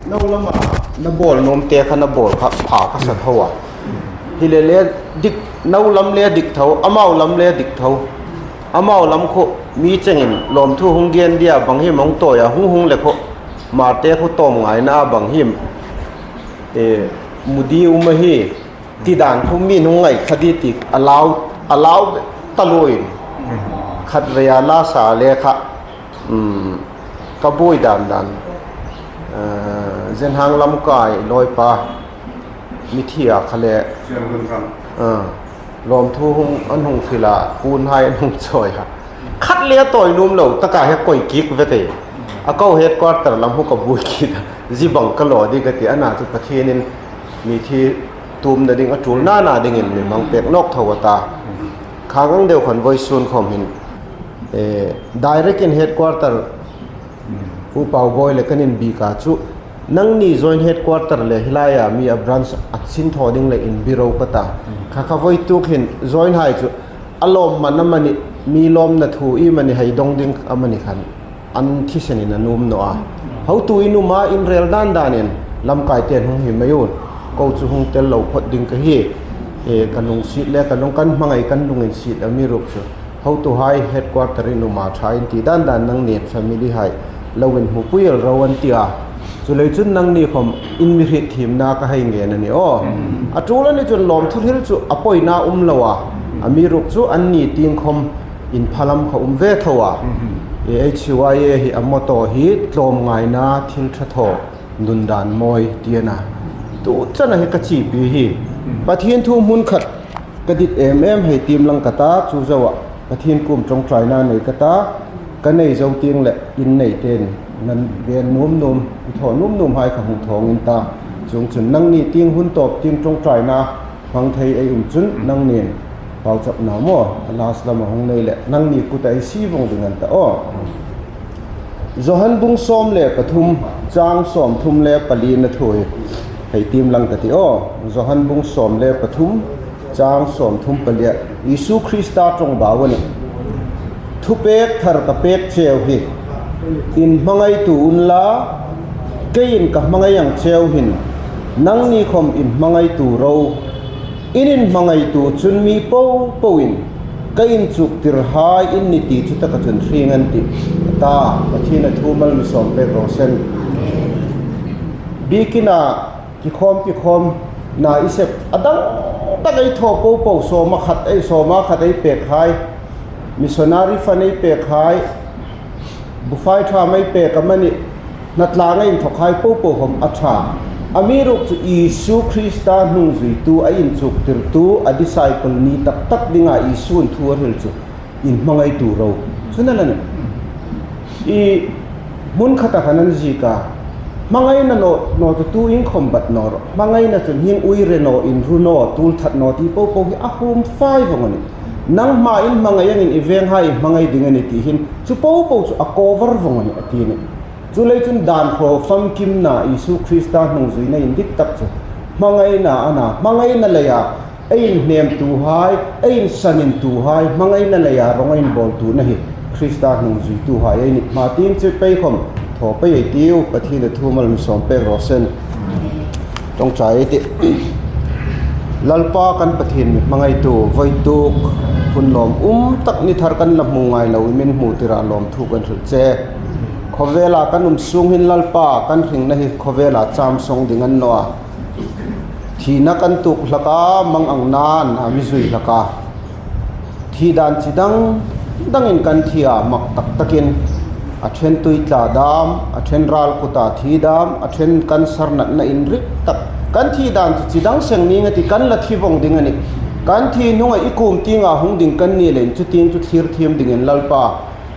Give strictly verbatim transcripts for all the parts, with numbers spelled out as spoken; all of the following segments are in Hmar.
No lama na bawl nuom te kha na bawl kha pha ka sa tho a. Hi le le dik, no lam le dik tho, amau lam le dik tho. Amau lam kha mi chengin lawmthu hung gen dia bang hi mong toya hung hung le kha. Marte kha tawm ngaina bang hi. E, mudi um a hi. Ti dan kha mi hung ngai kha di ti allow, allow ta lo in. Khat ve a la sa le kha. Um, ka buoi dan dan. Eh, zen hang lam kai loi pa. Mi thi a kha le. Ah, lawmthu hung an hung thila, hun hai an hung choi ha. Khat le tawi nuom lo, taka he koi kik ve ke. A ko headquarter lam hu ka buoi kik. Zi bang ka lo di ka ti, ana chu Pathienin mi thi tumna ding a tul na na dingin mi mang pek nawk tho a ta. Khang ang deu khan voisun khom hin. Eh, direct in headquarter U Pau Boi le kan inbiek a chu, nangni joint headquarter le hi laia mi a branch a sin thaw ding le inbi ro ka ta. Kha kha voituk hin joint hai chu a lawmman amanih, mi lawmna thu iemani hei dong ding amanih khan an thisen in a nuom naw a. Hotu in um a, in rel dan danin lamkai te hung hi mai un. Ko chu hung tel lo phot ding ka hi. E, ka lungsiet le ka lung kan hmangai kan lunginsiet amiruokchu. Hotuhai headquarter in um a ṭha in ti dan dan nangni family hai lo inhmupui el ro an ti a. Chuleiin chun nangni khom in mi hriet thiemna ka hei ngen a nih aw. A tul a ni chun lawmthu hril chu a poina um lo a. Amiruokchu anni tieng khom inphalam kha um ve tho a. E, H Y A hi a motto hi tlawmngaina thil ṭha thaw nun dan mawi ti a na. Tu chana hi ka chipi hi. Pathien thu hmun khat ka dit em em hei tiem lang ka ta, chu zoa Pathien kuom ṭawngṭaina nei ka ta, ka nei zo tieng le in nei ten nan ven nuom nuom, i thaw nuom nuom hai kha hung thawng in ta. Chuongchun nangni tieng hun tawp tieng ṭawngṭaina hmang thei ei um chun nangnin pauchapna maw, a last lama hung nei le nangni kuta ei sie vong ding an ta aw. Johan bung sawm le pathum, chang sawmthum le palina thu hi hei tiem lang ka ti aw. Johan bung sawm le pathum, chang sawmthum pali a, Isu Krista ṭawngbau a nih. Thupek thar ka pek cheu hi, in hmangaitu unla, keiin ka hmangai ang cheu hin, nangni khom in hmangaitu ro. In inhmangaitu chun mi popoin ka inchuktirhai in ni ti chu taka chun hrieng an tih. A ta, Pathien a thu mal mi sawm pek raw se. Biekina kikhawm kikhawmna i sep a dang tak ei thaw popo, sawma khat ei, sawma khat ei pekhai, missionary fund ei pekhai, buhfai ṭha mei pek amanih, hnatlang a inthawkhai popo khom a ṭha. Amiruokchu Isu Krista hnungzuitu, a inchuktirtu, a disciple ni tak tak dinga Isu'n thu a hril chu in hmangaitu ro. Chu na la nih. I hmun khata khan an ziek a. Hmangaina naw, naw chu tu in khom bat naw ro. Hmangaina chun hieng ui re naw, in ru naw, tul that naw ti popo hi a hum fai vong a nih. Nangma in hmangai angin i venghai i hmangai ding a nih ti hin chu popo chu a cover vong a nih a ti a nih. Chuleiin chun dan hraw famkimna Isu Krista hnungzuina indik tak chu hmangaina a na, hmangaina leia ei inhnemtuhai, ei insanintuhai, hmangaina leia rawng ei inbawltuna hi Krista hnungzuituhai ei nih. Hma tieng chu pei khom thaw pei ei tiu, Pathien a thu mal mi sawm pek raw se. Ṭawngṭai ei tih. Lalpa kan Pathien mi hmangaitu, voituk hun lawm um tak ni thar kan la hmu ngai lo, i min hmu tira lawmthu kan hril che. Khawvela kan um sung hin Lalpa kan hringna hi khawvela cham sawng ding a ni naw a. Thina kan tuok hlak a, mangang nan a mi zui hlak a. Thi dan chi dang dangin kan thi a, mak tak takin. A ṭhen tui tla dam, a ṭhen ral kuta thi dam, a ṭhen cancer natna inrik tak. Kan thi dan chu chi dang seng ning a tih, kan la thi vong ding a nih. Kan thi hnunga i kuom tienga hung ding kan ni leiin chu tieng chu thlir thiem dingin Lalpa,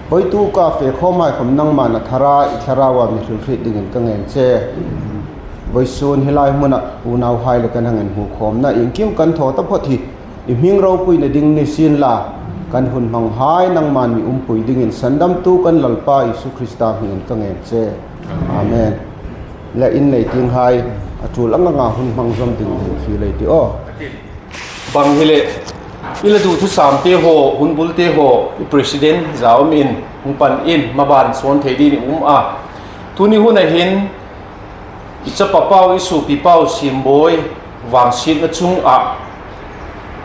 voituka fe khawmhai khom nangman a thara, i thlarau a mi hril hriet dingin ka ngen che. Voisun hi lai hmuna unauhai le kan hang inhmu khawmna iengkim kan thaw taphot hi i hming ropuina ding ni sien la, kan hun hmanghai nangman mi umpui dingin sandamtu kan Lalpa Isu Krista hmingin ka ngen che. Amen. Le in nei tienghai a tul ang anga hun hmang zawm ding hin fiel ei tih aw. Bang hi le, i la duthusam te haw, hun bul te haw, i president Zaum in hung pan in, maban sawn thei dingin um a. Tuni huna hin, I chapa pau, i supi pau Simboi vangsietna chunga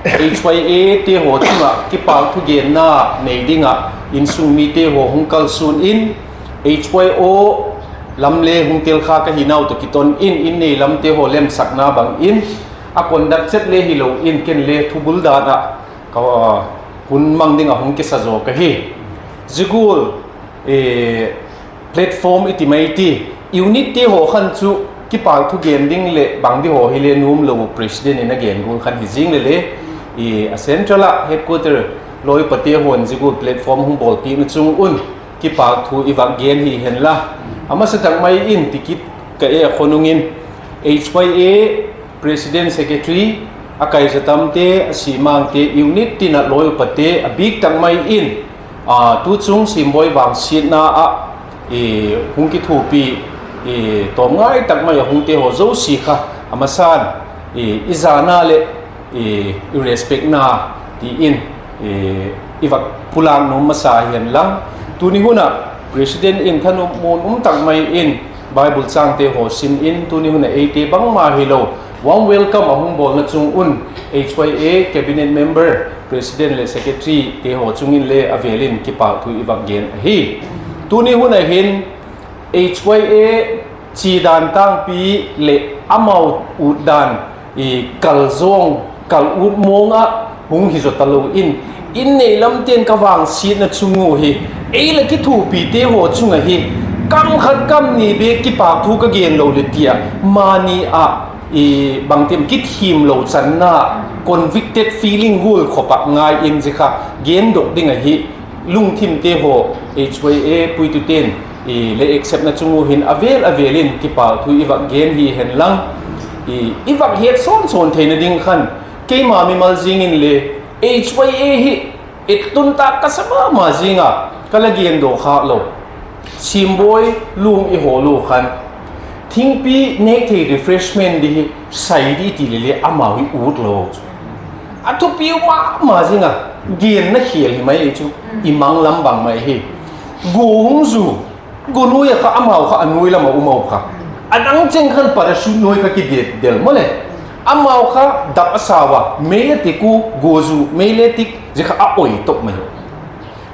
H Y A te haw chunga kipâk thugenna nei dinga insung mite haw hung kalsuon in, H Y O lam le hung tel kha ka hi nau tawh kiton in, in nei lam te haw lemsakna bang in, a conduct chet le hi lo in, ken le thubul dana ka, ah, hun mang dinga hung kisa zo ka hi. Ziguol, eh, platform i ti mai ti, unit te haw khan chu kipâk thugen ding le bang di haw hi le nuom lo, president in a gen guol khan hi zing le le, i a central a headquarter lawi pa te hawn ziguol platform hung bawlpiekna chung un kipâk thu i va gen hi hen la. A hmasa tak mai in ticket ka e a khonung in H Y A president, secretary, a kaisa tam te, a simang te, unit tina lawi pa te, a bik tak mai in, a, tu chung Simboi vangsietna a, i, hung kithupi, i, tawm ngai tak mai a hung te haw zosi kha, a hmasan, i, i zana le, i, i respect na, ti in, i, i va pulak nuom masa hi hen lang. Tuni huna, president in thanuom um tak mai in, Bible chang te haw sin in, tuni huna ei te bangma hi lo, warm welcome a hung bawlna chung un, H Y A cabinet member, president le secretary te haw chung in le a vêl in kipâk thu i va gen a hi. Tuni huna hin H Y A chi dan tangpi le amau ut dan i kal zawng, kal ut mawng a hung hi zo ta lo in, in nei lam ten ka vangsietna chung u hi, ei la kithupi te haw chunga hi, kam khat kam ni bek kipâk thu ka gen lo le tia, mani a, i bang tem kithiem lo channa, convicted feeling guol khawpa ngai in zia kha gen dawk ding a hi, lungthim te haw H Y A puitu ten, i le accept na chung u hin a vêl a vêl in kipâk thu i va gen hi hen lang. I, i va het sawn sawn theina ding khan, keima mimal zing in le H Y A hi et tun tak ka sa ma ma zing a, ka la gen dawk kha lo. Simboi lung i haw lo khan, thingpi nek thei refreshment di hi sai di ti le le amau hi ut lo. A thupi ma ma zing a, gen na hiel hi mai chu, i mang lam bang mai hi. Gu hung zu, gu nuoi a kha amau kha a nuoi lam a um au kha. A dang cheng khan parachute nuoi kha ki det del maw le. Amau kha dap a sau a, mei a tik u, gu zu, mei le tik, zia kha a oi tawp mai.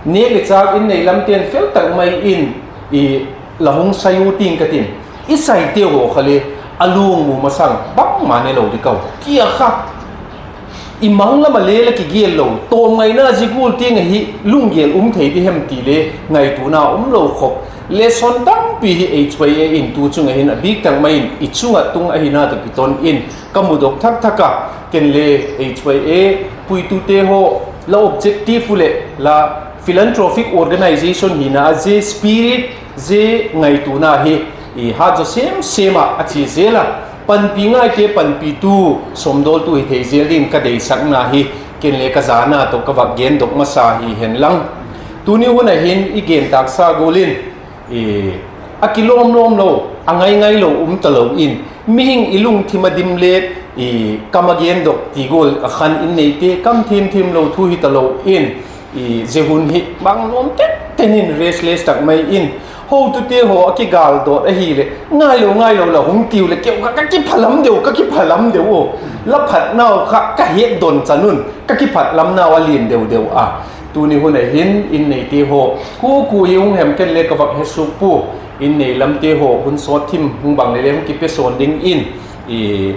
Nek le chak in nei lam ten fel tak mai in i la hung sai u ting ka tin. I sai te haw kha le a lung mu masang bangma ne lo di kau. Tia kha i mang lam a le la ki gel lo. Tawm ngaina ziguol ting a hi lunggel um thei di hem ti le ngaituona um lo khawp. Lesson tampi hi H Y A in tu chunga hin a bik tak mai in i chunga tung a hi na tawh kiton in ka mu dawk thak thak a, ken le H Y A puitu te haw la objective u le la philanthropic organization hi na a zia spirit, zia ngaituona hi i hat zo sem sem a a chi zel a, panpi ngai te panpitu, sawmdawltu hi thei zel dingin ka deisakna hi ken le ka zana tawh ka va gen dawk masa hi hen lang. Tuni huna hin i gen tak sa guol in, i, a kilawm lawm lo, a ngai ngai lo um ta lo in, mihing i lungthim a dim le, i, kam a gen dawk ti guol a khan in nei te, kam thim thim lo thu hi ta lo in, i, zia hun hi bang lawm tek tek in restless tak mai in, hotu te haw a ki gal dawt a hi le, ngai lo, ngai lo la hung tiu le, keu kha ka ki phalam deu, ka ki phalam deu u, la phat nau kha ka het dawn chan un, ka ki phat lam nau a lien deu deu a. Tuni huna hin in nei te haw, ku ku hi hung hem ken le ka va he suk pu, in nei lam te haw, hun sawt thim hung bang le le hung ki pe sawn ding in, i,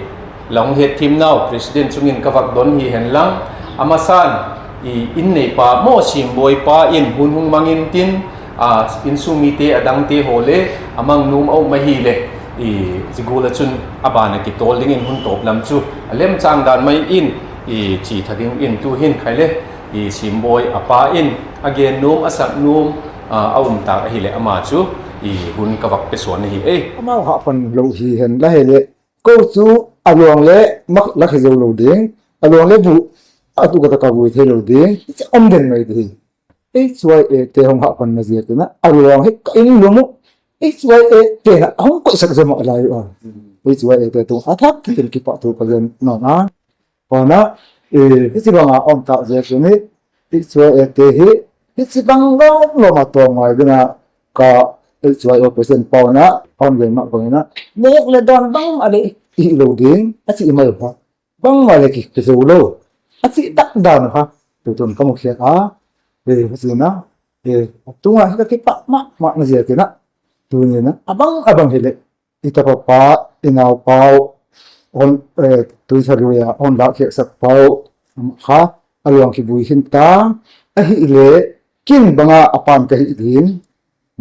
la hung het thim nau, president chungin ka va don hi hen lang, a masan, i, in nei pa, maw Simboi pa in hun hung mang in tin, a, insung mi te a dang te haw le, a mang nuom a um a hi le, i, ziguol a chun a bana ki tawl dingin hun tawp lam chu, a lem chang dan mai in, i, chi tha ding in tu hin khai le, i, Simboi a pa in a gen nuom, a sak nuom, a, a um tak a hi le ama chu, i, hun ka va pe sawn a hi e. Amau hah pan lo hi hen la he le, ko chu a luang le mak la khi zo lo ding, a luang le bu a tu ka ta ka vui thei lo ding, i cha om den mai ding. H Y A te hung hah pan na zia te na, a luang hi ka in lum u, H Y A te na hung ko sak zo ma lai u a. H Y A te tu a thak ki tin ki pa tu ka zen no na. Kona, eh, hi chi banga om tak zia chu ni, hi chu e te hi, hi chi bang lo lo ma to ngai dina ka H Y O President pauna, hon gen ma pauna, nek le don bang a le i lo ding, a chi mai kha. Bang ma le ki ki zo lo. A chi tak dan kha. Tu tun ka mu khia a. E, chu na. E, tu nga ka ki pa ma, ma na zia ki na. Tu ni na. Abang, abang hi le. I tapa pa, i nau pau, hon, eh, tui sa ruya, hon la khek sak pau, kha, a luang ki bui hin ta, a hi le, kin banga a pan ka hi ding,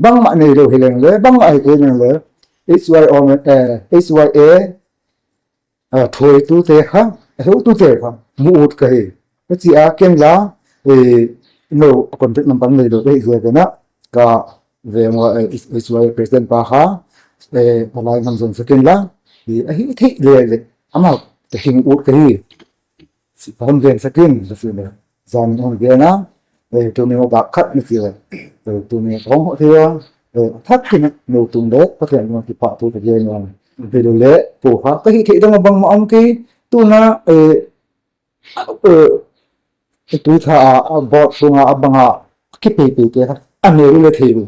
bang ma nei lo hi leng le, bang ma hi ke leng le, H Y O, eh, H Y A, eh, thoi tu te kha, a heu tu te kha, mu ut ka hi. Ka chi a ken la, eh, no, contact number nei lo, eh, zia ke na, ka, ve mo, eh, H Y A President pa kha, eh, a lai ngam zon sakin la, eh, a hi thei le le, ama, te hing ut ka hi. Si pa hon gen sakin, si le. Zan hon gen a, eh, tu mi ma bak khat ni si le. Eh, tu mi hong ho thei a, eh, thak kin no tung le, pa thian ma ki pa tu te gen a. Te lo le, tu kha, ka hi thei dang bang ma om ki, tu na, eh, eh, tu tha a, a bawr sunga a banga ki pei pei te kha. A ne le thei le.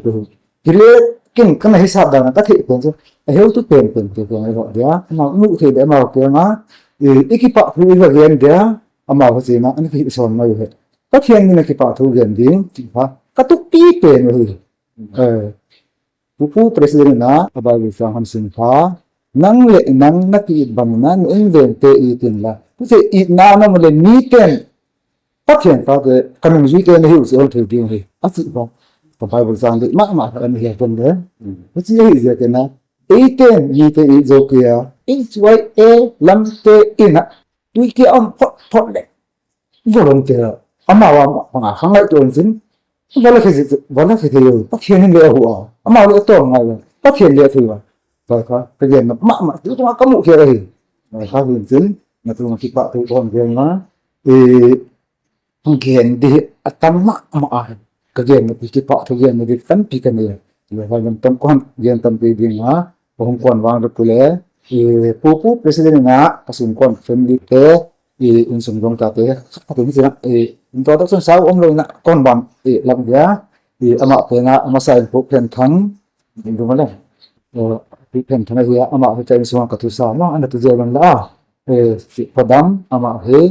Hi le kin ka na hisap dan ka thei pen chu. A heu tu pen pen te ko ngai ro dia. Ma nu thei de ma ke nga. I, i ki pa thu i va gen dia. Ama ho chi na, an ki son mai he. Pathian ni na ki pa thu gen ding, ti kha. Ka tu pi pen hi. Eh, Pu pu President na, a Bible sang han sin kha, nang le nang na ki it bang na, nu in ven te i tin la. Pu se i na na mu le mi ten, Pathian ta te, ka nung zui te na hiu se hon thei ding hi. A chi bang, ka Bible sang de, ma ma ka ni hi hon de. Pu chi hi zia te na, ei ten, mi te i zo kia, H Y A lam te i na, tui kia om phot phot le. Volunteer. Ama wa ma, ma, hang ngai tu on sin. Wala khi, wala khi te yo. Pathian le hu a. Ama le to ngai wa. Pathian le thu wa. Ka, ka, ka gen ma, ma, ma, tu tu ka mu ke hi. Ka hin sin. Na tu ki pa tu kon gen ma. E, hang gen di a tam ma, ma a. Ka gen ma ki pa tu gen ma di tam pi ka ne. Le ha gen tam kon gen tam pi ding ma. Hong kon wang ru ku le. E, pu pu president na, ka sung kon family te. I insung dong ta te, a tum sina, i introduction sau om lo na kon ban, i lam dia, i ama pena, ama sa in pu phen thang, in dung le. O, pu phen thang hi ama hi ka insung ka thu sa, ma, ana tu je ban la. E, si padam, ama hi,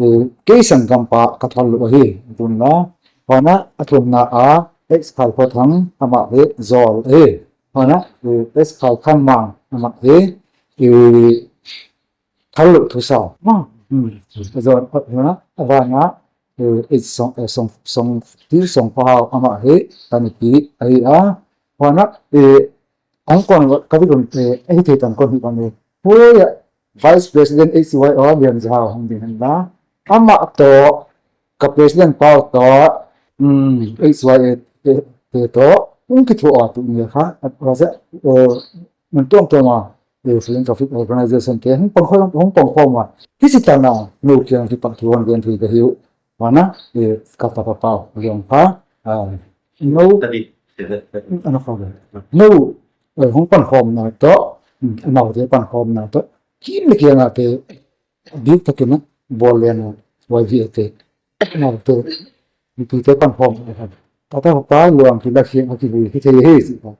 e, kei sang gam pa ka thal lo hi, dun la. Pana, a thum na a, ex khal pa thang, ama hi, zol hi. Pana, e, ex khal khang mang, ama hi, i, thal lo thu sa. Ma. Hmm. Zon pat na, a va na, eh, eh, song, eh, song, song, ti song pa hau ama hi, tani pi, ahi a. Pana, eh, ang kon, ka vi kon, eh, ahi thei tan kon hi kon eh. Hoi a, Vice President H Y O, Lian Zahau, hong ding hen la. Ama to, ka President pau to, hmm, H Y A, eh, eh, to, hong ki thu a tu ni kha, at, wa se, eh, Nun tuam tuam a, eh, Philanthropic Organization te, hung pang khom, hung pang khom a. Hi si ta na, nu kiang ki pang thuan gen thui ka hiu. Wana, eh, ka ta pa pau, liang pa, ah, no, ana khom. No, eh, hung pang khom na to, mm, no te pang khom na to. Kim le kiang a te, dik ta kina, bol le na, Y V A te. No te, mi tu te pang khom na. Ka ta pa luang ki la kiang a ki bui, ki te he si pa.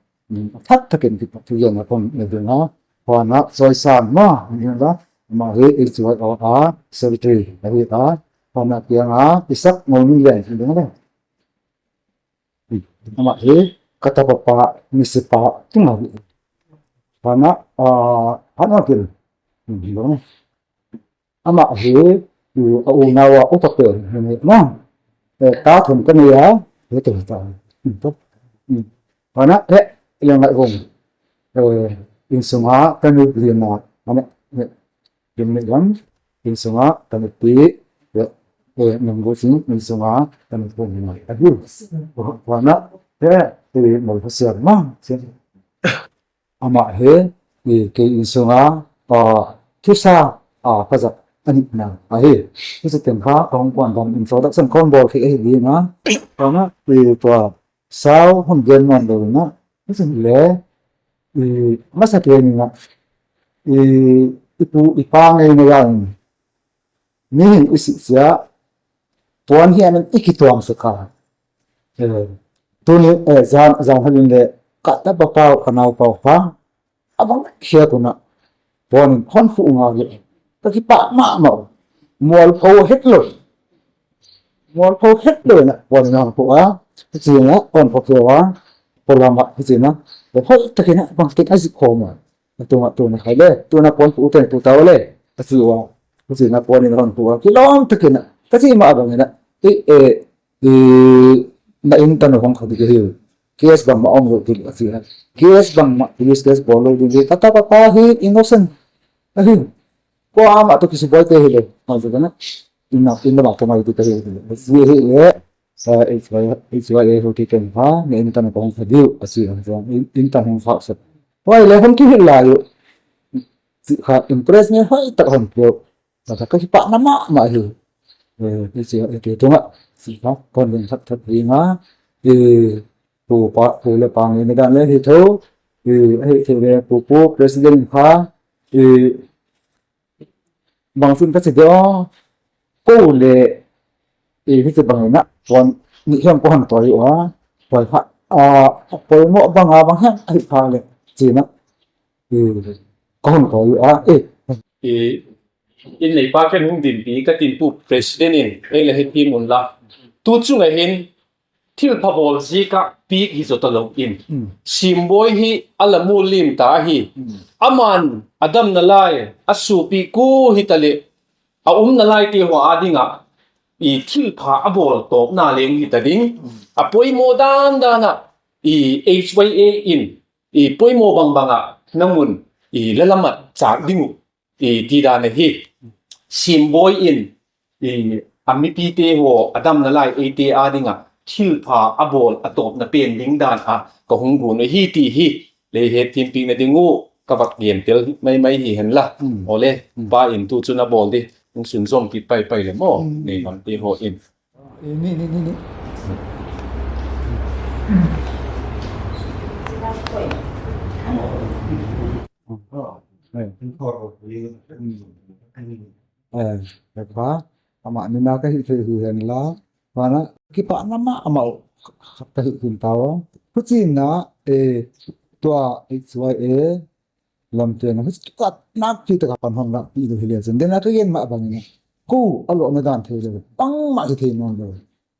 Thak thakin ki patu yang a kon ne ding a. Hwana choi san ma, ni la, ama hi H Y O a, secretary, a hi a. Hwana kiang a, isak ngol ni yang, ni ding le. Ama hi, ka ta pa pa, mi si pa, tu ma hi. Hwana, ah, hwana kil. Ama hi, i, a u nawa upa pen, ni, ni, no? Eh, ta thum ka nei a, he te ta. Hmm, to. Hmm. Hwana, he, le ngai hong. Eh, insunga, ka ni li ma, hwana, he, lim ni lam, insunga, ka ni pi, he, eh, nang go sing, insunga, ka ni pi ma. A hi, hwana, he, he, mo ka siar ma, siar. Ama hi, i, kei insunga, a, thusa, a, ka zat a ni na, a hi. Thusa ten kha, ka hung kuan dam introduction kon bol khi a hi ding a. Ka na, i, tua, sau hon gen man lo na. Thusa le, i, masa te ni na. I, i pu, i pa ngei na yang. Mi hin i si sia, puan hi amin i ki tuam sa ka. Eh, tuni, eh, zan, zan halin le, ka ta pa pau, ka nau pau pa, a bang khia kuna, pon hon fu nga le, ka ki pa ma ma, mual pau het lo, mual pau het lo na, pon hon fu a, chi na, pon fu a, polama, chi na, hoi takina, bang tik a zi khoma. Tuna, tuna hai le, tuna pon pu ten pu tau le, a si wa, a si na pon in hon pu a, ki lom takina, ka si ma bang ina, e, e, e, na in tan hong kha di ka hiu, K S bang ma ong lo di a si na, K S bang ma, police case bol lo di, ka ta pa pa hi innocent, a hiu, ko ama to ki si bol te hi le, ma si na, ina, ina ma ko ma di ka hiu, si hi le, Sa H Y, H Y A ho ti ken ha, ne in tan kong sa diu, a si ang sa, in, in tan hong sa sa. Wai le hong ki hil la yu. Si kha impress ne hoi tak hong pio. Sa ka ki pa na ma ma hi. Eh, H Y A ti tunga. Si kha, kon len thak thak hi nga. Eh, pu pa, pu le pa nge ne dan le hi tho. Eh, hi tho le pu pu, president kha. Eh, Bang sun ka si de o. Ko le, e, hi ti bang na, pon, ni hiam ko han toi o a. Poi ha, a, poi mo bang a bang hiam, a hi pha le, chi na. E, ko han toi o a, e. E, in nei pa ken hung din pi ka tin pu president in, e le hi ti mun la. Tu chunga hin, thil pha bawl zieka piek hi zo ta lo in. Hmm. Simboi hi a la mu lim ta hi. Hmm. Aman a damna lai, a supi ku hi ta le, a umna lai ti ho a dinga, i thil pha a bawl tawp na leng hi ta ding. Hmm. A poimaw dan dana, i H Y A in, i poimaw bang banga, nangun, i la lamat chak ding u. I ti dan hi. Simboi in, i, a mipi te ho, a damna lai ei te a dinga, thil pha a bawl a tawpna pen ding dan a, ka hung gun hi ti hi, le he tin pi na ding u, ka vak gen tel mai mai hi hen la. Hmm. Ole, hmm, pa in tu chun a bawl di, hung sun zom ki pai pai le mo, hmm, nei lam te ho in. Ni, ni, ni, ni. Eh, eh, eh, ba, ama ni na ka hi thei hi hen la, ba na, ki pa na ma, ama, ka hi hin ta wa. Ku chi na, eh, tua, H Y A, lam te na, his tu ka, nak ti ta ka pan hon la, ti do hi le chen. Den na ka yen ma bang ni. Ku, a lo na dan thei le, bang ma hi thei non le.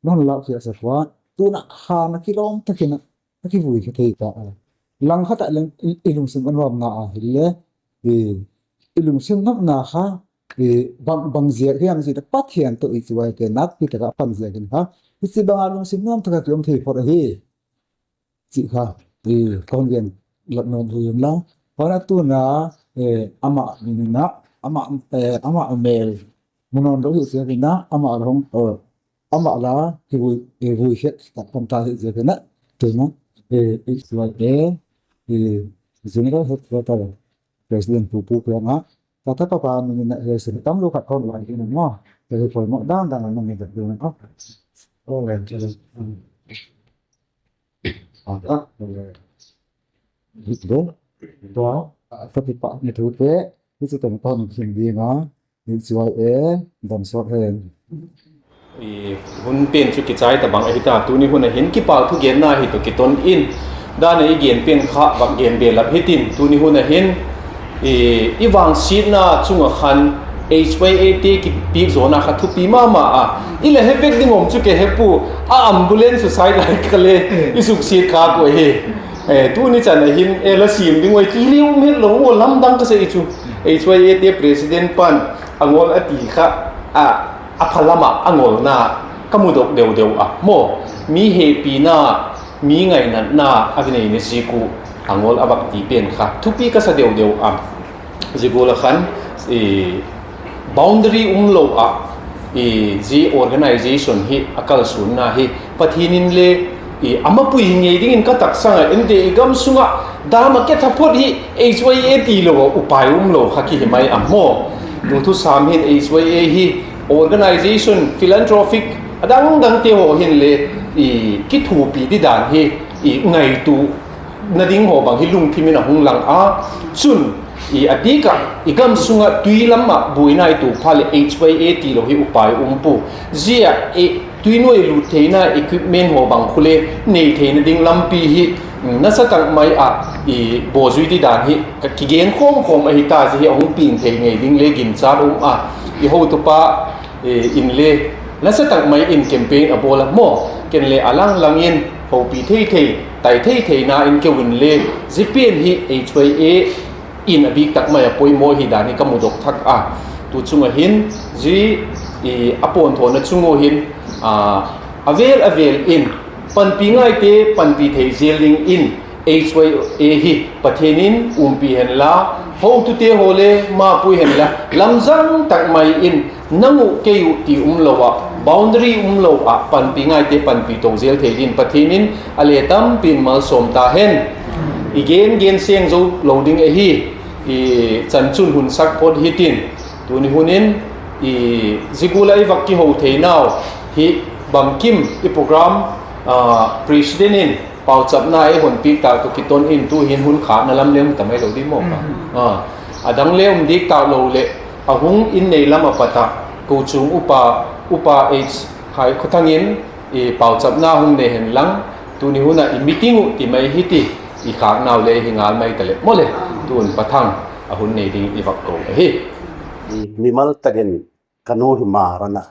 Non la ki a sa kwa, tu na, ha na ki lom ta ki na. A ki vui ka thei ta a. Lang khat a leng i, i lungsim a nuam na a hi le. I, i lungsim nuam na kha. I, bang, bang ziek hiam zi ta Pathian to i chi wai te nak pi ta ka pan ziek in kha. I chi bang a lungsim nuam ta ka ki om thei phot a hi. Chi kha. I, kon gen lat nuam hui la. Hona tu na, e, ama ni na, ama, e, ama mel. Munon ro hi ziek in na, ama rong, e, ama la, hi vui, hi vui het, tak pam ta hi ziek na, tu na, eh, H Y A, eh, General Headquarter, President Pu Pu Klang a, ta ta pa pa mi na, eh, sin tam lo khat kon lai hi na mo, eh, poi mo dan dan na mi da tu na ko. Oh, eh, ah, ah, eh, hi do, do, ah, ta ti pa mi thu te, hi chu tong ton hin di nga, H Y A, dam sawt hen. I hun pen chu kichai ta bang a hi ta, tuni hun a hin kipak thu genna hi to kiton in. Dan a i gen pen kha vak gen be lap hi tin, tuni hun a hin, i, i vangsietna chunga khan H Y A te kipiek zawna kha thupi ma ma a. I le he vek ding om chu ke he pu, a ambulance side lai ka le, i suksiet kha ko hi. Eh, tuni chan a hin, eh, la sim ding wai ki liu met lo, lam dang ka sei chu. H Y A te president pan, a ngawl a ti kha, a, a pha lama a ngawlna ka mu dawk deu deu a. Maw, mi hepina, mi ngainatna a vi nei ni si ku a ngawl a vak ti pen kha thupi ka sa deu deu a. Zibula khan, eh, boundary um lo a, eh, zi organization hi a kalsunna hi Pathienin le, eh, a mapui ngei dingin ka taksanga, ente i gam sunga dam a ke tha phot hi H Y A ti lo upai um lo kha ki hi mai a maw. Tu thusam hin H Y A hi organization philanthropic a dang dang te ho hin le, eh, kithupi di dan hi, eh, ngaituona ding ho bang hi lungthimin a hung lang a. Chun, i a tika, i gam sunga tui lama buoina i tuok pha le H Y A ti lo hi upai um pu. Zia, e, tui nuoi lut theina equipment ho bang khu le nei theina ding lampi hi Nasa tak mai a i bawzui di dan hi ka kigen khawm khawm a hi ta, zie hi a hung pieng thei ngei ding le ginchat um a, i hotupa, e, in le nasa tak mai in campaign a bawl a maw, ken le a lang langin hopi thei thei, tai thei thei na in keu in le, zie pien hi H Y A in a bik tak mai a poimaw hi dan hi ka mu dawk thak a. Tu chunga hin zie, e, a pawnthawnna chunga hin, a, a vel a vel in panpi ngai te panpi thei zel ding in H Y A hi Pathienin umpi hen la, hotute haw le mapui hen la, lamzang tak mai in nang u kei u ti um lo a, boundary um lo a, panpi ngai te panpi to zel thei dingin Pathienin a le tampi malsawm ta hen. I gen gen seng zo lo ding a hi, i chan chun hun sak phot hi tin. Tuni hunin i zikula i vak kiho thei nau hi bangkim i program, a, president in pauchapna ei hon pik ta tu kiton in tu hin hun khana lam le um ta mai lo di maw ka. Mm. A, a dang le um dik ta lo le, a hung in nei lam a pata, ko chung upa, upa H Hai Khawthangin i pauchapna hung nei hen lang, tuni huna i meeting u ti mai hi ti, i khak nau le hi ngal mai ta le maw le, tun Pathang a hun nei ding i vak ko a hi. I mimal takin ka nu hi Hmar a na.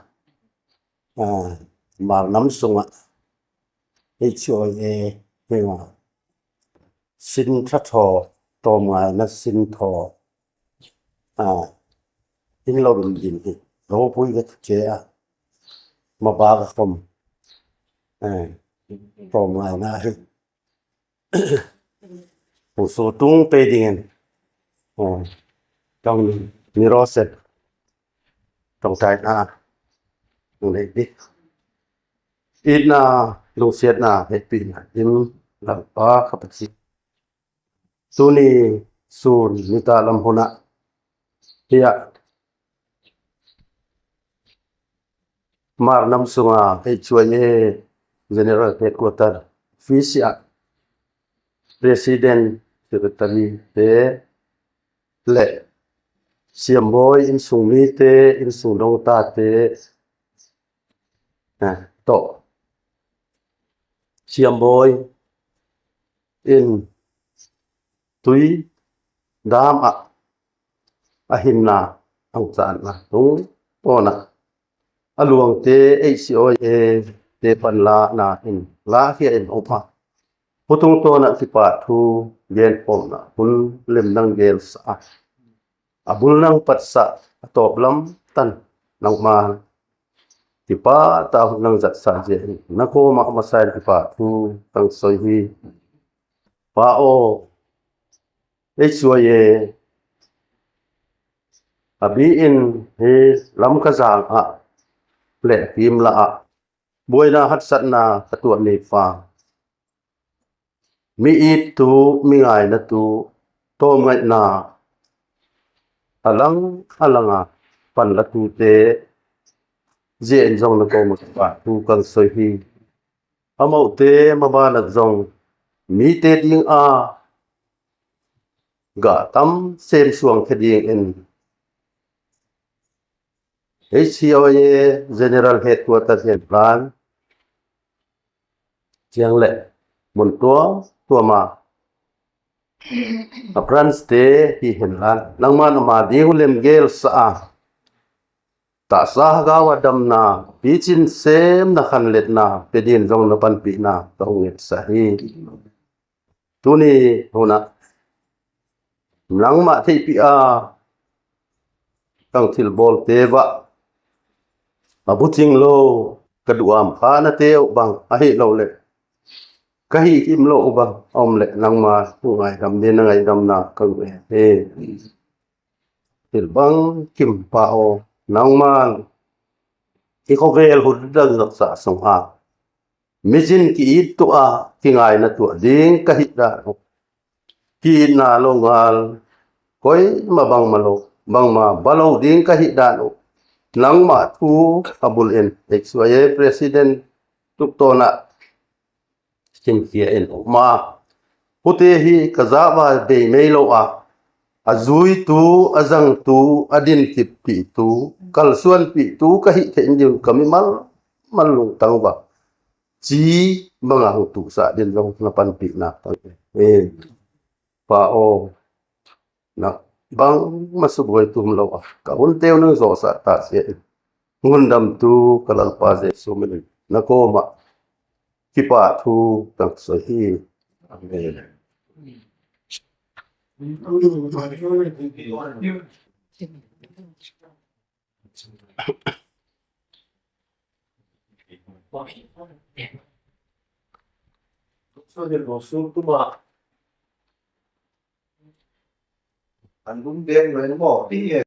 A, Hmar nam sunga H Y A hi nga. Sin ṭha thaw, tawm ngaina sin thaw. A, in lo rum din hi. Ropui ka che a. Ma ba ka khom. A, tawm ngaina hi. Hung so tung pe dingin. A, tang ni ro set. Tong tai na. Tong lei di. Itna, lungsietna, hepina, in Lalpa ka Pathien. Tuni sun ni ta lam huna. Hia. Hmar nam sunga H Y A General Headquarter Office a President, Secretary te le Siamboi insung mi te, insung dong ta te, eh, to. Siamboi in tui dam a, a hinna ang chan na tung tawna. A luang te H Y A te pan la na in la hia in opa. Putung tawna kipa thu gen pawmna hun lem nang gel sa a. A bul nang pat sa a tawp lam tan nangma. Kipa ta hun nang zat sa je na ko ma ma sai kipa thu tang soi hi. Pa o, H Y A a bi in hi lam ka zang a le kim la a. Buaina hatsatna ka tuat ni fa. Mi it tu, mi ngaina tu, tawm ngaina. A lang, a langa, pan la tu te, zie in zong na ko ma pa tu kan soi hi. A mau te ma ba na zong, mi te ding a, ga tam sem suang khe ding in. H Y A General Headquarters hen plan. Chiang le, mun tua, tua ma. A branch te hi hen la, nangma na ma ding lem gel sa a. Ta sa gawa damna, pichin sem na khan letna, pedin zong na panpina, ka hung et sa hi. Tuni huna, nangma thei pi a, kang thil bol te va. A bu ching lo, ka duam pha na te u bang, a hi lo le. Ka hi kim lo u bang, om le, nangma, u ngai dam ni na ngai dam na, ka ngai he. Thil bang kim pa o, nangma, i ko vel hut dang zak sa song a. Mi chin ki it tu a, ki ngaina tu a ding ka hi dan u. Ki itna lo ngal, koi ma bang ma lo, bang ma ba lo ding ka hi dan u. Nangma thu a bul in, H Y A President, tuk tona, sim kia in u ma. Hute hi ka za va bei mei lo a. A zui tu, a zang tu, a din kip pi tu, kal suan pi tu, ka hi thei in ding ka mi mal, mal lung tang va. chi manga hung tu sa din lo na panpina. E, Pa aw, na bang ma su boi tum lo a. Ka hun teu nang zo sa ta se. Ngundamtu ka Lalpa Jesu min na koma kipa thu kan soi hi. Amen.